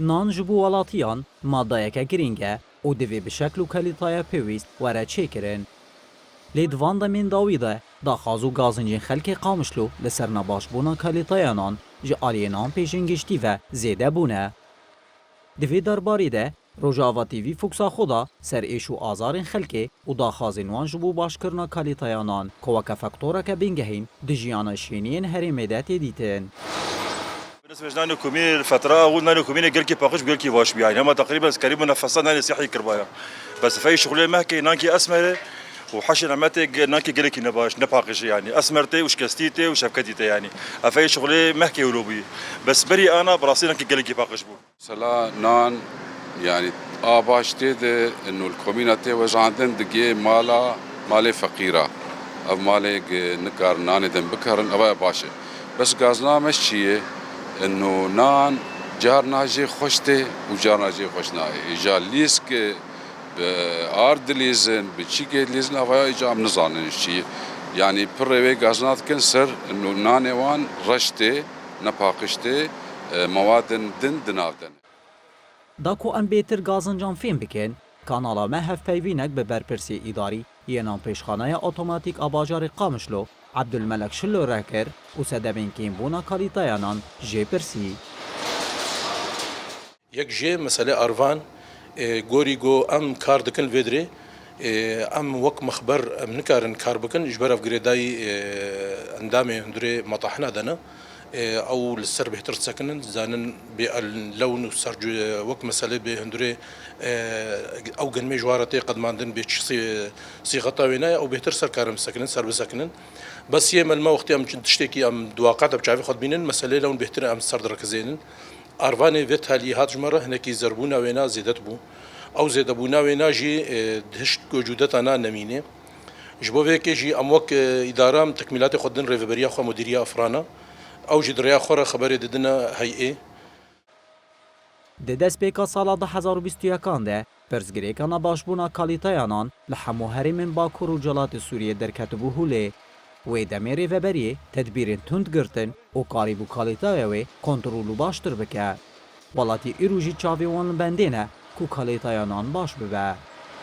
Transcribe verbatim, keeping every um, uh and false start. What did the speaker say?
Nan ji bo welatiyan madeyeke girîng e û divê bi şekl û kalîteya pêwîst were çêkirin. Lê di van demên dawî de daxwaz û gazincên xelkê Qamişlo li ser nebaşbûna kalîteya nan ji aliyê nan pêşên giştî ve zêde bûne. Di vê derbarê de Rojava T V foksa xwe da ser êş û azarên xelkê û daxwazên wan ji bo başkirina kalîteya nan ku weke faktoreke bingehîn di jiyana şêniyên herêmê de tê dîtin. Binisbet ji nanê komî, fetra û nanê komî ne gelkî paqij, gelkî baş bû yani. Hema teqrîben ez kerî bû nefesa nanê sihî kirbaya. Bes fey şixulê mehkê nankî esmer e û heşê nemetê ge-, nankî gelekî nebaş, ne paqij e yani. Esmer tê û şikestî tê û şefketî tê yani. Efey şixulê mehkê wilo bûyî. Bes berî ana bi rastî nankî gelekî paqij bû. Mesela nan, yani a baş tê de, ino li komîna tê wejandin digê mala, malê feqîra. Ev malê ge-, nikarin nanê din bikarin, ev ya baş e. Bes gazna me çi ye? Ino nan carna jê xweş tê û carna jê xweş nayê. Îja lîsk, e, bi ar dilîzin, bi çîkê dilîzin, ev ya îca em nizanin çi ye. Yani pirê wê gazna dikin ser, ino nanê wan reş tê, ne paqij tê, e, mewadên din di nav de ne. Da ku em bêtir gazincan fêm bikin, kanala me hevpeyvînek bi berpirsê îdarî yê nanpêşxaneya otomatîk a bajarê Qamişlo, Ebdulmelek Şilo re kir û sedemên kêmbûna kalîteya nan jê pirsî. Yek jê meselê arvan, e, gorî ku em kar dikin li vê dirê, e, em wek mexber em nikarin kar bikin, ji ber ev girêdayî, e, endamê hundirê metahina de ne. E, ew li ser bêhtir disekinin, dizanin bê el-, lewn û sercu-, wek meselê bê hundirê, e, ew genmê ji wan re tê qedmandin bê çi sî-, sîxeta wê ne, ew bêhtir ser karin bisekinin, ser bisekinin. Bes yê me li me wextê em çi tiştekî em di waqeta bi çavê xwe dibînin, meselê lewn bêhtir em ser direkizênin. Arvanê vê talî hat ji me re hinekî zerbûna wêna zêde dibû. Ew zêdebûna wêna jî, e, di hişt ku cûdeta na nemîne. Ji bo vê yekê jî em wek, e, îdara em tekmîlatê xwe didin rêveberiya xwe mudîriya Efrana. Ew jî di rêya xwe re xeberê didine heyê. Di destpêka sala du hezar û bîst û yekan de, pirsgirêka nebaşbûna kalîteya nan li hemû herêmên Bakur û Rojhilatê Sûriyê derketibû holê. Wê demê rêveberiyê tedbîrên tund girtin û karîbû kalîteya wê kontrol û baştir bike. Welatî îro jî çavê wan li bendê ne ku kalîteya nan baş bibe.